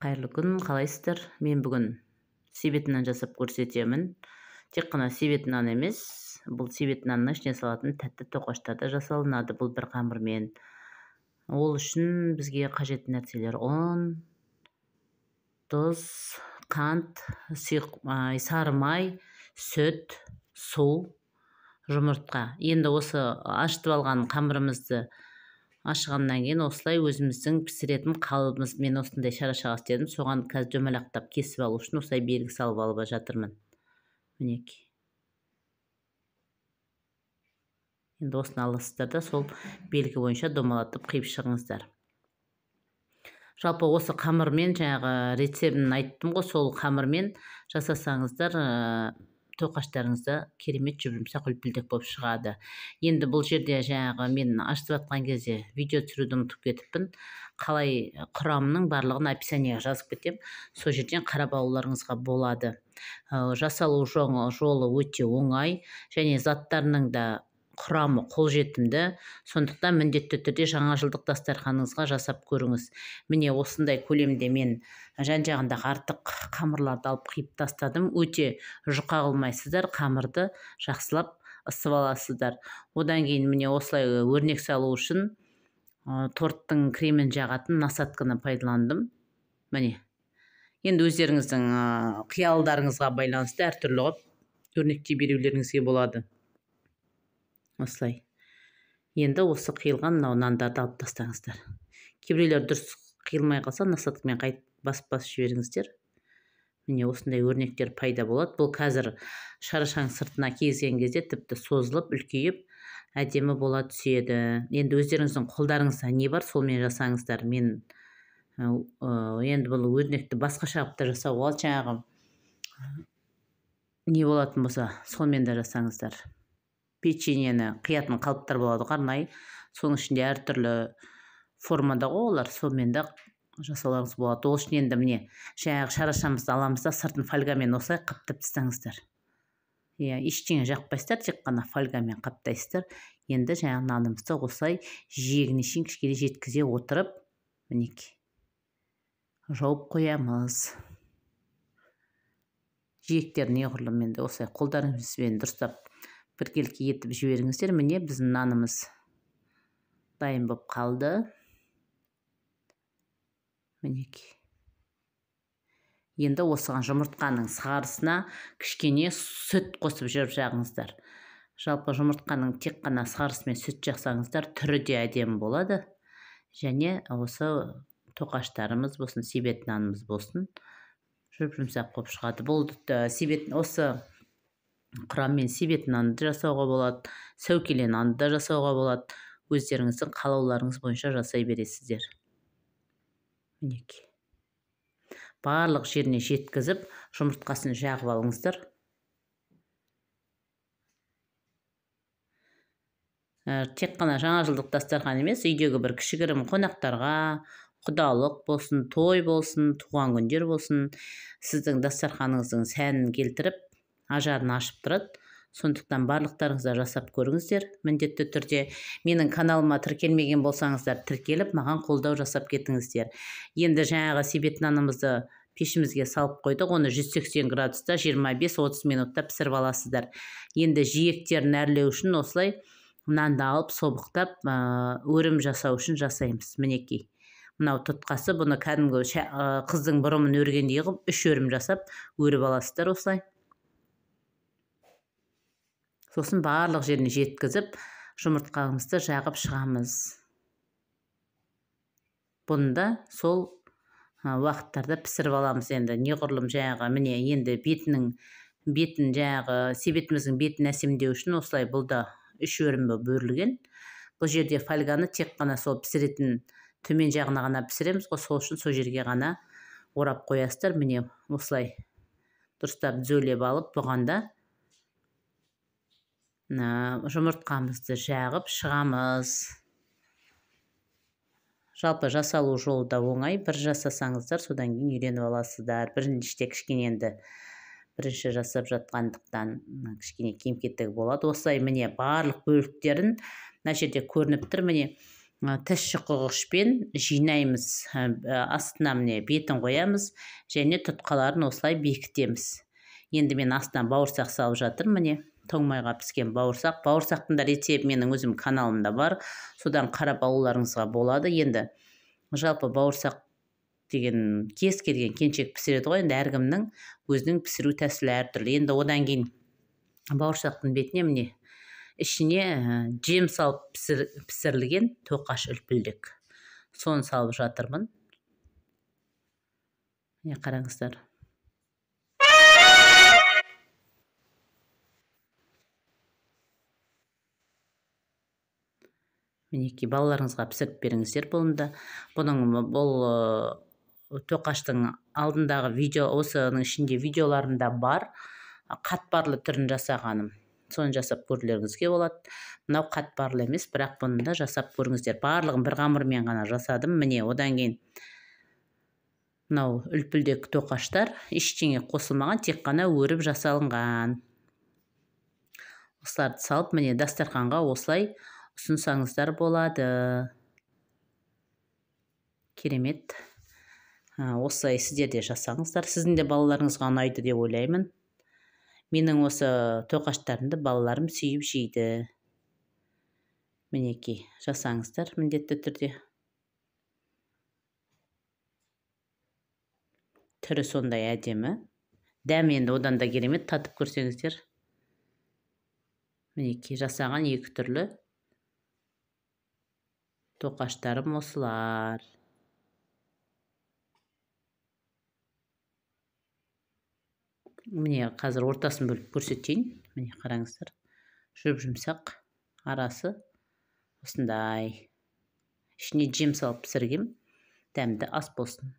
Қайырлы күн, қалайсыздар? Мен бүгін себет нан жасап көрсетемін. Тек қана себет нан емес, бұл себет нанның ішіне салатын тәтті тоқаштар да жасалынады бұл бір қамырмен. Ол үшін бізге қажетті нәрселер: ұн, тұз, қант, сұйық май, сары май, сүт, су, жұмыртқа. Енді осы ашытып алған қамырымызды ашығаннан кейін осылай өзіміздің пісіретін қалыбымыз, мен осындай шарашаға істедім, соған қазір дөмалақтап кесіп алу үшін осылай белгі салып алып жатырмын. Мінекей. Енді осыны аласыздар да сол белгі бойынша домалатып қиып шығыңыздар. Жалпы осы қамырмен жаңағы рецептін айттым ғой, сол қамырмен жасасаңыздар тоқаштарыңызда керемет жұп-жұмсақ үлпілдек болып шығады. Енді бұл жерде жаңағы мен ашытып жатқан кезде видео түсіруді ұмытып кетіппін. Қалай құрамының барлығын описаниеға жазып кетем, сол жерден қарап алуларыңызға болады. Жасалу жолы өте оңай және заттарының да құрамы қолжетімді, сондықтан міндетті түрде жаңа жылдық дастарханыңызға жасап көріңіз. Міне осындай көлемде мен жан-жағындағы артық қамырларды алып қиып тастадым. Өте жұқа қылмайсыздар, қамырды жақсылап ысып аласыздар. Одан кейін міне осылай өрнек салу үшін торттың кремін жағатын насадканы пайдаландым. Міне. Енді өздеріңіздің қиялдарыңызға байланысты әртүрлі қылып өрнектей берулеріңізге болады. Осылай. Енді осы қиылған мынау нандарды алып тастаңыздар. Кейбіреулер дұрыс қиылмай қалса, насадкамен қайтып басып-басып жіберіңіздер. Міне осындай өрнектер пайда болады. Бұл қазір шарашаның сыртына кигізген кезде тіпті созылып, үлкейіп, әдемі бола түседі. Енді өздеріңіздің қолдарыңызда не бар, солмен жасаңыздар. Мен енді бұл өрнекті басқаша қылып та жасауға болады. Жаңағы не болатын болса, солмен де жасаңыздар. Печеньені қиятын қалыптар болады арнайы, соның ішінде әртүрлі формада ғой олар, сонымен де жасауларыңыз болады. Ол үшін енді міне жаңағы шарашамызды аламыз да сыртын фольгамен осылай қаптап тастаңыздар. Иә, ештеңе жақпайсыздар, тек қана фольгамен қаптайсыздар. Енді жаңағы нанымызды осылай жиегіне шейін кішкене жеткізе отырып, мінекей, жауып қоямыз. Жиектерін неғұрлым енді осылай қолдарыңызбен дұрыстап біркелкі етіп жіберіңіздер. Міне біздің нанымыз дайын болып қалды. Мінекей. Енді осыған жұмыртқаның сарысына кішкене сүт қосып жіберіп жағыңыздар. Жалпы жұмыртқаның тек қана сарысымен сүт жақсаңыздар, түрі де әдемі болады. Және осы тоқаштарымыз болсын, себет нанымыз болсын, жұп-жұмсақ болып шығады. Бұл себет осы құраммен себет нанды жасауға болады, сәукеле нанды да жасауға болады. Өздеріңіздің қалауларыңыз бойынша жасай бересіздер. Мінекей. Барлық жеріне жеткізіп, жұмыртқасын жағып алыңыздар. Тек қана жаңа жылдық дастархан емес, үйдегі бір кішігірім қонақтарға, құдалық болсын, той болсын, туған күндер болсын, сіздің дастарханыңыздың сәнін келтіріп, ажарын ашып тұрады. Сондықтан барлықтарыңыз да жасап көріңіздер. Міндетті түрде менің каналыма тіркелмеген болсаңыздар, тіркеліп, маған қолдау жасап кетіңіздер. Енді жаңағы себет нанымызды пешімізге салып қойдық. Оны 180 градуста 25-30 минутта пісіріп аласыздар. Енді жиектерін әрлеу үшін осылай нанды алып, собықтап, өрім жасау үшін жасаймыз. Мінекей. Мынау тұтқасы, бұны кәдімгі қыздың бұрымын өргендей қылып, 3 өрім жасап, өріп аласыздар осылай. Сосын барлық жеріне жеткізіп, жұмыртқамызды жағып шығамыз. Бұны да сол уақыттарда пісіріп аламыз енді. Неғұрлым жаңағы, міне енді бетін жаңағы себетіміздің бетін әсемдеу үшін осылай бұл да 3 өрім болып бөлінген. Бұл жерде фольганы тек қана сол пісіретін төмен жағына ғана пісіреміз ғой, сол үшін сол жерге ғана орап қоясыздар. Міне осылай дұрыстап түзеулеп алып, бұған да жұмыртқамызды жағып шығамыз. Жалпы жасалу жолы да оңай. Бір жасасаңыздар, содан кейін үйреніп аласыздар. Біріншіде кішкене енді бірінші жасап жатқандықтан кішкене кем-кетігі болады. Осылай міне барлық бөліктерін мына жерде көрініп тұр. Міне Тіс шұқығышпен жинаймыз. Астына міне бетін қоямыз және тұтқаларын осылай бекітеміз. Енді мен астына бауырсақ салып жатырмын. Міне тоңмайға піскен бауырсақ. Бауырсақтың да рецепті менің өзім каналымда бар. Содан қарап алуларыңызға болады. Енді жалпы бауырсақ деген кез келген келіншек пісіреді ғой. Енді әркімнің өзінің пісіру тәсілі әртүрлі. Енді одан кейін бауырсақтың бетіне міне ішіне жем салып пісірілген тоқаш үлпілдек. Соны салып жатырмын. Міне қараңыздар. Мінекей балаларыңызға пісіріп беріңіздер бұны да. Бұл тоқаштың алдындағы видео, осының ішінде видеоларында бар. Қатпарлы түрін жасағаным. Соны жасап көрулеріңізге болады. Мынау қатпарлы емес, бірақ бұны да жасап көріңіздер. Барлығын бір қамырмен ғана жасадым. Міне одан кейін мынау үлпілдек тоқаштар ештеңе қосылмаған, тек қана өріп жасалынған. Осыларды салып міне дастарханға осылай ұсынсаңыздар болады. Керемет. Осылай сіздер де жасаңыздар. Сіздің де балаларыңызға ұнайды деп ойлаймын. Менің осы тоқаштарымды балаларым сүйіп жейді. Мінекей, жасаңыздар міндетті түрде. Түрі сондай әдемі. Дәмі енді одан да керемет, татып көрсеңіздер. Мінекей, жасаған екі түрлі тоқаштарым осылар. Міне қазір ортасын бөліп көрсетейін. Міне қараңыздар. Жұп-жұмсақ арасы осындай. Ішіне жем салып пісіргем. Дәмді ас болсын.